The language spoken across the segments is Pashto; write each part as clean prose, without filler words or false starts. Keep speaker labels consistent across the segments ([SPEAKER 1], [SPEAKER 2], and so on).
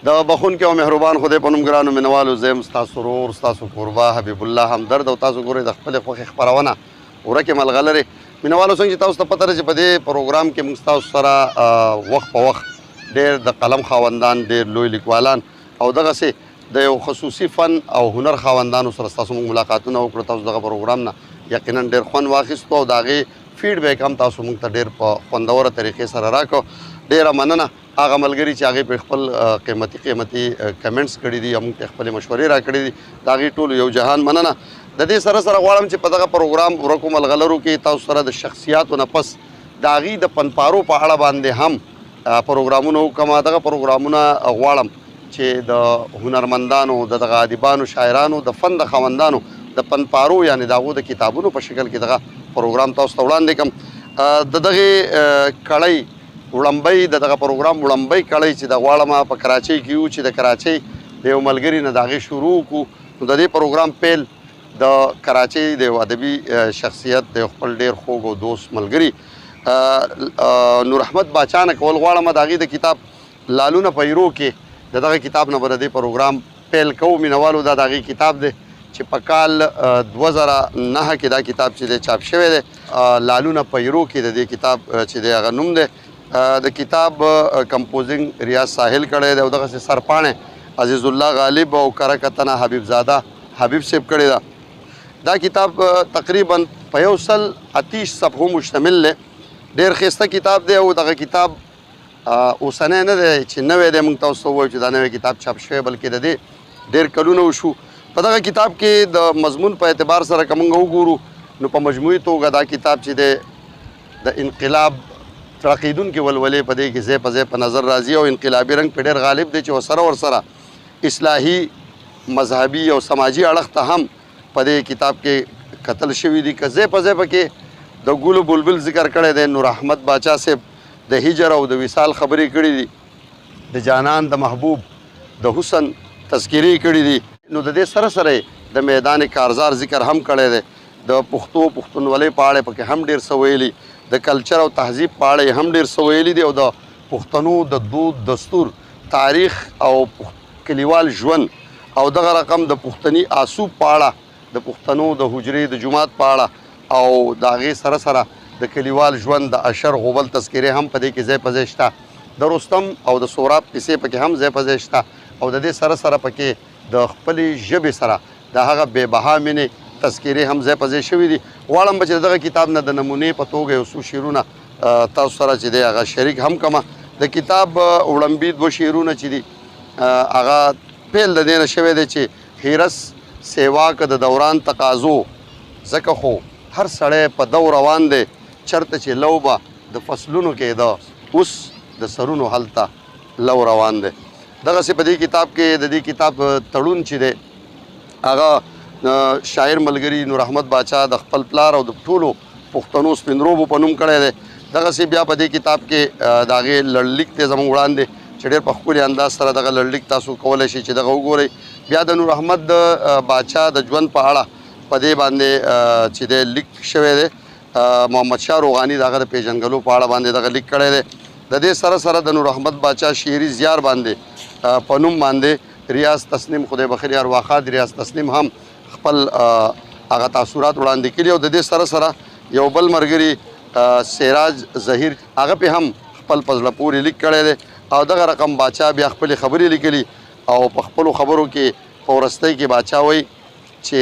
[SPEAKER 1] د بخون کې او مهربان خدای په نوم ګرانو مینوالو، زه یم ستاسو ورور، ستاسو کوربه حبیب الله همدرد او تاسو ګورئ د خپلې خوښې خپرونه ورکې ملغلرې. مینوالو، څنګه چې تاسو ته پته ده چې په دې پروګرام کې موږ ستاسو سره وخت په وخت ډېر د قلم خاوندان، ډېر لوی لیکوالان او دغسې د یو خصوصي فن او هنر خاوندانو سره ستاسو موږ ملاقاتونه وکړو. تاسو دغه پروګرام نه یقینا ډېر خوند واخیستو او د هغې feedback هم تاسو موږ ته ډېر په خوندوره طریقې سره راکړو. ډېره مننه هغه ملګري چې هغې په خپل قیمتي قیمتي comments کړي دي او موږ ته خپلې مشورې راکړي دي، د هغې ټولو یو جهان مننه. د دې سره سره غواړم چې په دغه پروګرام ورکو ملغلرو کې تاسو سره د شخصیاتو نه پس د هغې د فنپارو په اړه باندې هم پروګرامونه وکړم. دغه پروګرامونه غواړم چې د هنرمندانو، د دغه ادیبانو، شاعرانو، د فن د خاوندانو د فنپارو یعنې د هغو د کتابونو په شکل کې دغه پروګرام تاسو ته وړاندې کړم. د دغې کړۍ وړمبۍ، د دغه پروګرام وړمبۍ کړۍ چې د غواړم په کراچۍ کې یو چې د کراچۍ د یو ملګري نه د هغې شروع وکړو. نو د دې پروګرام پیل د کراچۍ د یو ادبي شخصیت، د یو خپل ډېر خوږ او دوست ملګري نور احمد باچا نه کول غواړم. د هغې د کتاب لالونه په ایرو کې د دغه کتاب نه به د دې پروګرام پیل کوو. مینوالو، دا د هغې کتاب دی چې په کال 2009 کې دا کتاب چې دی چاپ شوی دی. لالونه په ایرو کې د دې کتاب چې دی هغه نوم دی. د کتاب composing ریاض ساحل کړی دی او دغسې سرپاڼې عزیز الله غالب او کره کتنه حبیب زاده حبیب صاحب کړې ده. دا کتاب تقریبا په 128 صفحو مشتمل دی. ډېر ښایسته کتاب دی او دغه کتاب اوسنی نه دی چې نوی دی، موږ تاسو ته ووایو چې دا نوی کتاب چاپ شوی، بلکې د دې ډېر کلونه وشو. په دغه کتاب کې د مضمون په اعتبار سره که موږ وګورو نو په مجموعي توګه دا کتاب چې دی د انقلاب تړقېدونکې ولولې په دې کې ځای په ځای په نظر راځي او انقلابي رنګ په ډېر غالب دی چې ورسره ورسره اصلاحي، مذهبي او سماجي اړخ ته هم په دې کتاب کې کتل شوي دي. که ځای په ځای پکې د ګل بلبل ذکر کړی دی، نور احمد باچا صاحب د هجر او د وصال خبرې کړې دي، د جانان د محبوب د حسن تذکرې کړې دي، نو د دې سره سره د میدان کارزار ذکر هم کړی دی. د پښتو پښتونولۍ په اړه پکې هم ډېر څه ویلي، د کلچر او تهذیب په اړه یې هم ډېر څه ویلي دي او د پښتنو د دود دستور، تاریخ او کلیوال ژوند او دغه رقم د پښتني آسوب په اړه، د پښتنو د حجرې د جومات په اړه او د هغې سره سره د کلیوال ژوند د اشر غوبل تذکرې هم په دې کې ځای په ځای شته. د رستم او د سوراب کیسې پکې هم ځای په ځای شته او د دې سره سره پکې د خپلې ژبې سره د هغه بې بها مینې تذکرې هم ځای په ځای شوي دي. غواړم به چې دغه کتاب نه د نمونې په توګه یو څو شعرونه تاسو سره چې دی هغه شریک هم کړم. د کتاب وړمبي دوه شعرونه چې دي هغه پیل د دې نه شوی دی چې هیرس سیوا که د دوران تقاضو، ځکه خو هر سړی په دور روان دی، چرته چې لو به د فصلونو کېده اوس د سرونو هلته لو روان دی. دغسې په دې کتاب کې د دې کتاب تړون چې دی هغه شاعر ملګري نور احمد باچا د خپل پلار او د ټولو پښتنو سپینروبو په نوم کړی دی. دغسې بیا په دې کتاب کې د هغې لړلیک دی زموږ وړاندې چې ډېر په ښکلي انداز سره دغه لړلیک تاسو کولی شئ چې دغه وګورئ. بیا د نور احمد باچا د ژوند په اړه په دې باندې چې دی لیک شوی دی، محمد شاه روغاني د هغه د پېژندګلو په اړه باندې دغه لیک کړی دی. د دې سره سره د نور احمد باچا شعري زیار باندې په نوم باندې ریاض تسنیم، خدای بخښلي ارواښاد ریاض تسنیم هم خپل هغه تاثرات وړاندې کړي. او د دې سره سره یو بل ملګري سراج ظهیر هغه پې هم خپل په زړه پورې لیک کړی دی. او دغه رقم باچا بیا خپلې خبرې لیکلي او په خپلو خبرو کې په وروستۍ کې باچا وایي چې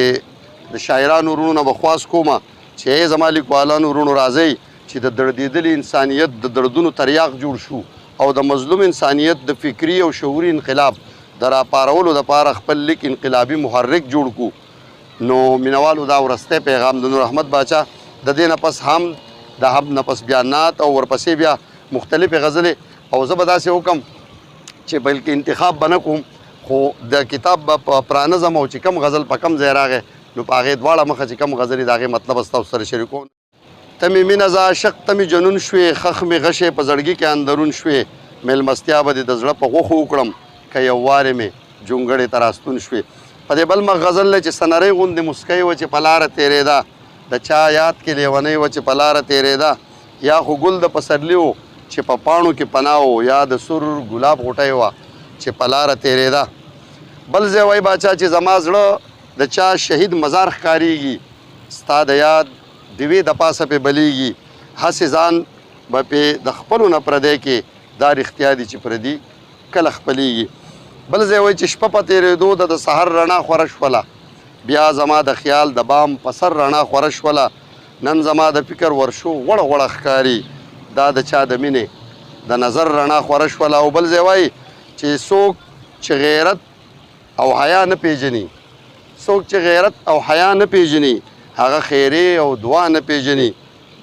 [SPEAKER 1] د شاعرانو وروڼو نه به خواست کومه چې ای زما لیکوالانو وروڼو راځئ چې د دردېدلي انسانیت د دردونو تریاق جوړ شو او د مظلوم انسانیت د فکري او شعوري انقلاب د راپارولو دپاره خپل لیک انقلابي محرک جوړ کړو. نو مینوالو، دا وروستی پیغام د نور احمد باچا. د دې نه پس هم د هم نه پس بیا نعت او ورپسې بیا مختلفې غزلې، او زه به داسې وکم چې بلکې انتخاب به نه کوم، خو د کتاب به په پرانیزم او چې کوم غزل په کوم ځای راغی نو په هغې دواړه مخه چې کوم غزلې د هغې مطلب ستاسو سره شریکوم. ته مې مینه زه عاشق، ته مې جنون شوې، ښخ مې غشی په زړګي کې اندرون شوې، مېلمستیا به دې د زړه په غوښو وکړم که یو وارې مې جونګړې ته راستون شوې. په دې بل مخ غزل دی چې سنرۍ غوندې موسکۍ وه چې په لاره تېرېده، د چا یاد کې لیونۍ وه چې په لاره تېرېده، یا خو ګل د پسرلي و چې په پاڼو کې پناه و، یا د سور ګلاب غوټۍ وه چې په لاره تېرېده. بل ځای وایي باچا چې زما زړه د چا شهید مزار ښکارېږي، ستا د یاد دیوې د پاسه پې بلېږي، هسې ځان به پې د خپلو نه پردی کې، دا رښتیا دي چې پردي کله خپلېږي. بل ځای وایي چې شپه په تېرېدو ده د سحر رڼا خوره شوله، بیا زما د خیال د بام په سر رڼا خوره شوله، نن زما د فکر ورشو غوړه غوړه ښکاري، دا د چا د مینې د نظر رڼا خوره شوله. او بل ځای وایي چې څوک چې غیرت او حیا نه پیژني، څوک چې غیرت او حیا نه پیژني، هغه خیرې او دعا نه پیژني،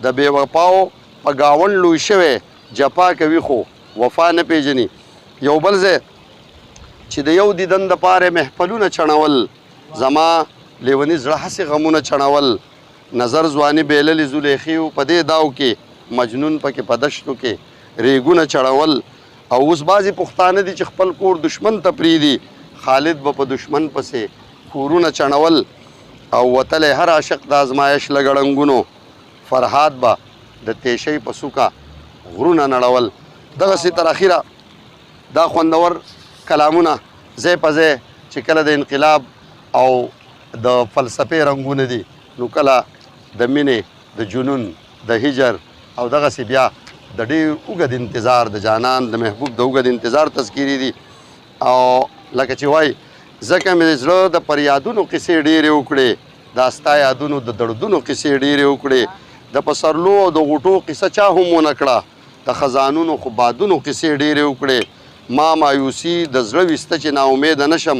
[SPEAKER 1] د بې وفاو په ګاونډ لوی شوی جفا کوي خو وفا نه پیژني. یو بل ځای چې د یو دیدن دپاره محفلونه چڼول، زما لیوني زړه هسې غمونه چڼول، نظر ځواني بېللې زلیخې و په دې داو کې، مجنون پکې په دشتو کې ریګونه چړول. او اوس بعضې پښتانه دي چې خپل کور دښمن ته پرېږدي، خالد به په دښمن پسې کورونه چڼول. او وتلی هر عاشق د ازمایش له ګړنګونو، فرهاد به د تیشۍ په سوکه غرونه نړول. دغسې تر اخیره دا خوندور کلامونه ځای په ځای چې کله د انقلاب او د فلسفې رنګونه دي، نو کله د مینې، د جنون، د هجر او دغسې بیا د ډېر اوږد انتظار، د جانان د محبوب د اوږد انتظار تذکرې دي. او لکه چې وایي ځکه مې زړه د پریادونو قصې ډېرې وکړې، دا ستا یادونو د دردونو قصې ډېرې وکړې، د پسرلو او د غوټو قصه چا هم ونه کړه، د خزانونو خو بادونو قصې ډېرې وکړې، ما مایوسي د زړه ویسته چې نا امیده نه شم،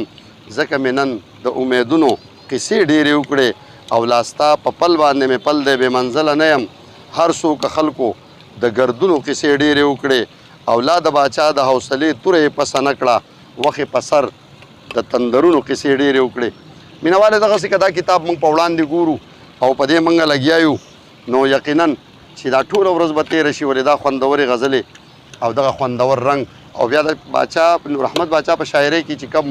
[SPEAKER 1] ځکه مې نن د امیدونو قصې ډېرې وکړې. او لا ستا په پل باندې مې پل دی، بې منزله نه یم، هر څوک خلکو د ګردونو قصې ډېرې وکړې. او لا د باچا د حوصلې توره یې پسه نه کړه، وخې په سر د تندرونو قصې ډېرې وکړې. مینهوالې دغسې که دا کتاب موږ په وړاندې ګورو او په دې موږ لګیا یو، نو یقینا چې دا ټوله ورځ به تېره شي، ولې دا خوندورې غزلې او دغه خوندور رنګ. او بیا د باچا نور احمد باچا په شاعرۍ کې چې کوم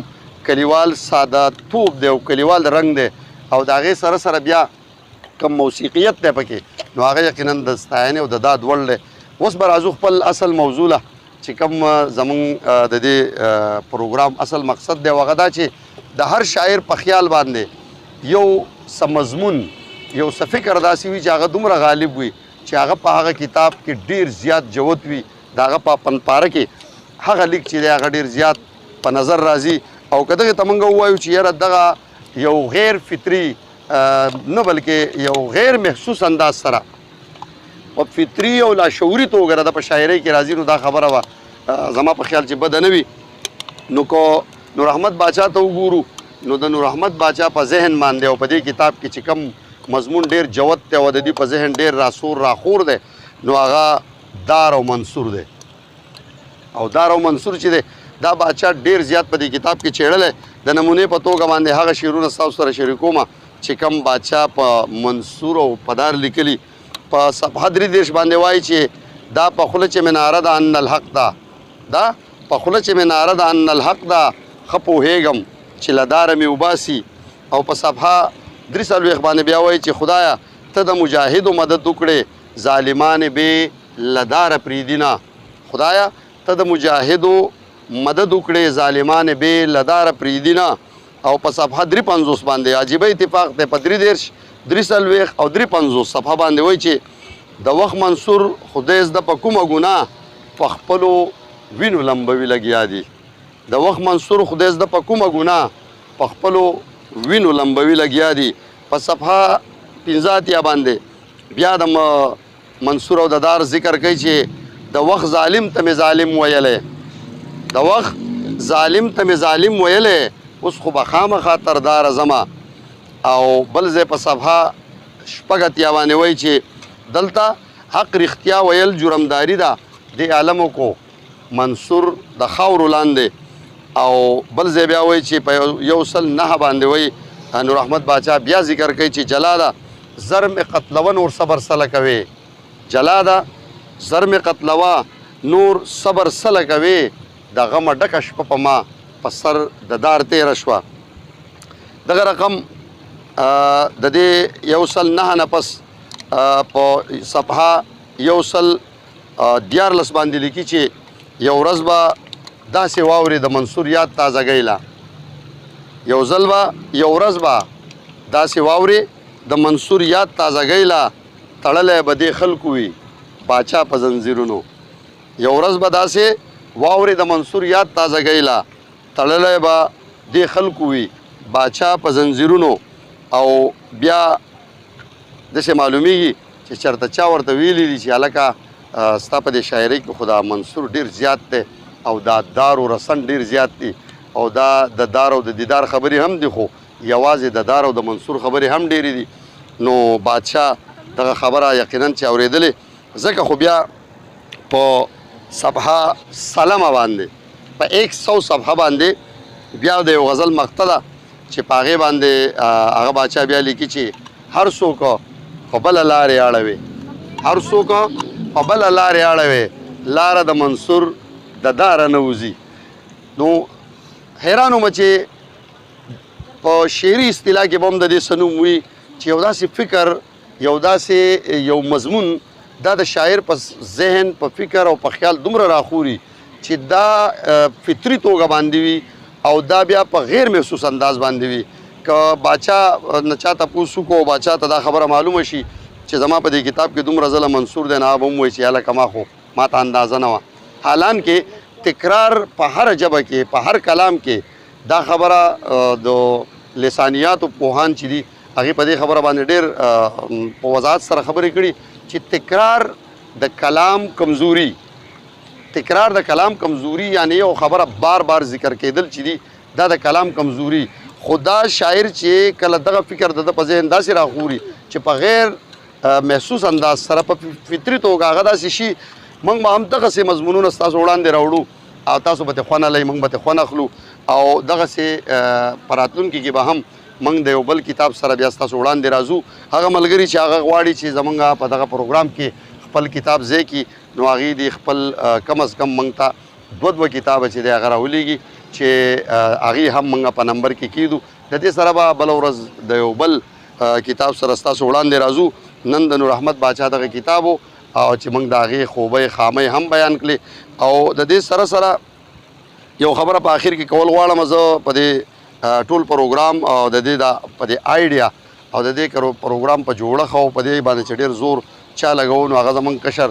[SPEAKER 1] کلیوال ساده توب دی او کلیوال رنګ دی، او د هغې سره سره بیا کوم موسیقیت دی پکې، نو هغه یقینا د ستاینې او د داد وړ دی. اوس به راځو خپل اصل موضوع له چې کوم زمونږ د دې پروګرام اصل مقصد دی، هغه دا چې د هر شاعر په خیال باندې یو څه مضمون، یو څه فکر داسې وي چې هغه دومره غالب وي چې هغه په هغه کتاب کې ډېر زیات جوت وي، د هغه په پنپاره کې هغه لیک چې دی هغه ډېر زیات په نظر راځي. او که دغې ته موږ ووایو چې یاره دغه یو غیر فطري نه بلکې یو غیر محسوس انداز سره په فطري او لاشعوري توګه د په شاعرۍ کې راځي، نو دا خبره به زما په خیال چې بده نه وي. نو که نور احمد باچا ته وګورو، نو د نور احمد باچا په ذهن باندې او په دې کتاب کې چې کوم مضمون ډېر جوت دی او د دې په ذهن ډېر راسور راخور دی، نو هغه دار او منصور دی. او دار او منصور چې دی دا باچا ډېر زیات په دې کتاب کې چېړلی. د نمونې په توګه باندې هغه شعرونه ستاسو سره شریکوم چې کوم باچا په منصور او په دار لیکلي. په صفحه 33 باندې وایي چې دا په خوله چې مې ناره ده ان الحق ده، دا په خوله چې مې ناره ده ان الحق ده، ښه پوهېږم چې له داره مې وباسي. او په صفحه 43 باندې بیا وایي چې خدایه ته د مجاهدو مدد وکړې، ظالمان بې له داره پرېږدي نه. خدایه ته د مجاهدو مدد وکړې، ظالمان بې له داره پرېږدي نه. او په صفحه 53 باندې عجیبه اتفاق دی، په 33، 43 او 53 صفحه باندې وایي چې د وخت منصور خدای زده په کومه ګناه په خپلو وینو لمبوي لګیا دي. د وخت منصور خدای زده په کومه ګناه په خپلو وینو لمبوي لګیا دي. په صفحه 85 باندې بیا د منصور او د دار ذکر کوي چې د وخت ظالم ته مې ظالم ویلی، د وخت ظالم ته مې ظالم ویلی، اوس خو به خامخا تر داره ځمه. او بل ځای په صفحه 86 باندې وایي چې دلته حق رښتیا ویل جرمداري ده، دې عالم وکړو منصور د خاورو لاندې. او بل ځای بیا وایي چې په 109 باندې وایي نور احمد باچا بیا ذکر کوي چې جلا ده زر مې قتلوه نور صبر سله کوې، جلا ده زر مې قتلوه نور صبر سله کوې، د غمه ډکه شپه په ما په سر د دار تېره شوه. دغه رقم د دې 109 نه پس په صفحه 113 باندې لیکي چې یو ورځ به داسې واورې د منصور یاد تازګۍ له، یو ځل به یو ورځ به داسې واورې د منصور یاد تازګۍ له، تړلی به دې خلکو وي باچا په زنځیرونو. یو ورځ به داسې واورې د منصور یاد تازګۍ له، تړلی به دې خلکو وي باچا په زنځیرونو. او بیا داسې معلومیږي چې چېرته چا ورته ویلي دي چې هلکه ستا په دې شاعرۍ کې خو دا منصور ډېر زیات دی او دا دار و رسن ډېر زیات دي او دا د دار او د دیدار خبرې هم دي، خو یوازې د دار او د منصور خبرې هم ډېرې دي. نو بادشاه دغه خبره یقینا چې اورېدلې، ځکه خو بیا په صفحه سلمه باندې په 100 صفحه باندې بیا د یو غزل مقطع ده چې په هغې باندې هغه باچا بیا لیکي چې هر څوک په بله لارې اړوي، هر څوک په بله لارې اړوي، لاره د منصور د داره نه وځي. نو حیران وم چې په شعري اصطلاح کې به هم د دې څه نوم وي چې یو داسې فکر، یو داسې یو مضمون دا د شاعر په ذهن، په فکر او په خیال دومره راخوري چې دا فطري توګه باندې وي او دا بیا په غیر محسوس انداز باندې وي. که باچا نه چا تپوس وکړو، باچا ته دا خبره معلومه شي چې زما په دې کتاب کې دومره ځله منصور دی، نو هغه به هم وایي چې هلکه ما خو ما ته اندازه نه وه. حالان کې تکرار په هره ژبه کې په هر کلام کې دا خبره د لسانیاتو پوهان چې دي هغې په دې خبره باندې ډېر په وضاحت سره خبرې کړي چې تکرار د کلام کمزوري، تکرار د کلام کمزوري، یعنی یو خبره بار بار ذکر کېدل چې دي دا د کلام کمزوري. خو دا شاعر چې کله دغه فکر د ده په ذهن داسې راخوري چې په غیر محسوس انداز سره په فطري توګه هغه داسې شي، موږ به هم دغسې مضمونونه ستاسو وړاندې راوړو او تاسو به ترې خوند اخلئ، موږ به ترې خوند اخلو. او دغسې په راتلونکي کې به هم موږ د یو بل کتاب سره بیا ستاسو وړاندې راځو. هغه ملګري چې هغه غواړي چې زموږ په دغه پروګرام کې خپل کتاب ځای کړي، نو هغې دې خپل کم از کم موږ ته دوه دوه کتابه چې دی هغه راولېږي چې هغې هم موږ په نمبر کې کېدو. د دې سره به بله ورځ د یو بل کتاب سره ستاسو وړاندې راځو. نن د نور احمد باچا دغه کتاب و او چې موږ د هغې خوبۍ خامۍ هم بیان کړې. او د دې سره سره یو خبره په آخر کې کول غواړم زه په دې ټول پروګرام او د دې دا په دې آیډیا او د دې پروګرام په جوړښت او په دې باندې چې ډېر زور چا لګوو، نو هغه زموږ کشر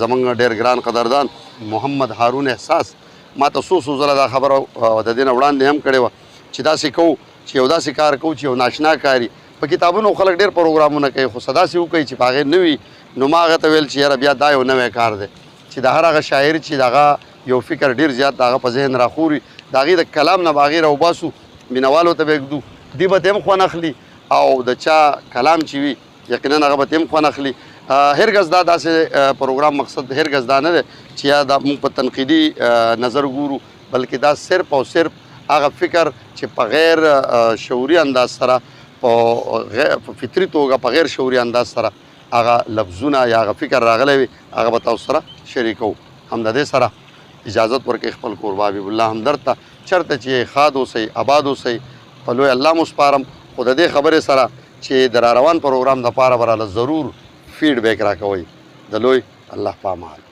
[SPEAKER 1] زموږ ډېر ګران قدردان محمد هارون احساس ما ته څو څو ځله دا خبره د دې نه وړاندې هم کړې وه چې داسې کوو چې یو داسې کار کوو چې یو ناشنا کاري. په کتابونو خلک ډېر پروګرامونه کوي خو څه داسې وکوي چې په هغې نه وي. نو ما هغه ته ویل چې یاره بیا دا یو نوی کار دی چې د هر هغه شاعر چې د هغه یو فکر ډېر زیات د هغه په ذهن راخوري، د هغې د کلام نه به هغې راوباسو، مینهوالو ته به یې ږدو، دوی به ترې هم خوند اخلي او د چا کلام چې وي یقینا هغه به ترې هم خوند اخلي. هرګز دا داسې پروګرام مقصد هرګز دا نه دی چې یا دا موږ په تنقیدي نظر ګورو، بلکې دا صرف او صرف هغه فکر چې په غیر شعوري انداز سره په فطري توګه په غیر شعوري انداز سره هغه لفظونه یا هغه فکر راغلی وي هغه به تاسو سره شریکوو. هم د دې سره اجازت ورکوي خپل کوربه حبیب الله همدرد ته، چېرته چې ښاد اوسئ آباد اوسئ، په لوی الله مو سپارم. خو د دې خبرې سره چې د را روان پروګرام دپاره به راله ضرور فیډبیک راکوئ. د لوی الله په امان.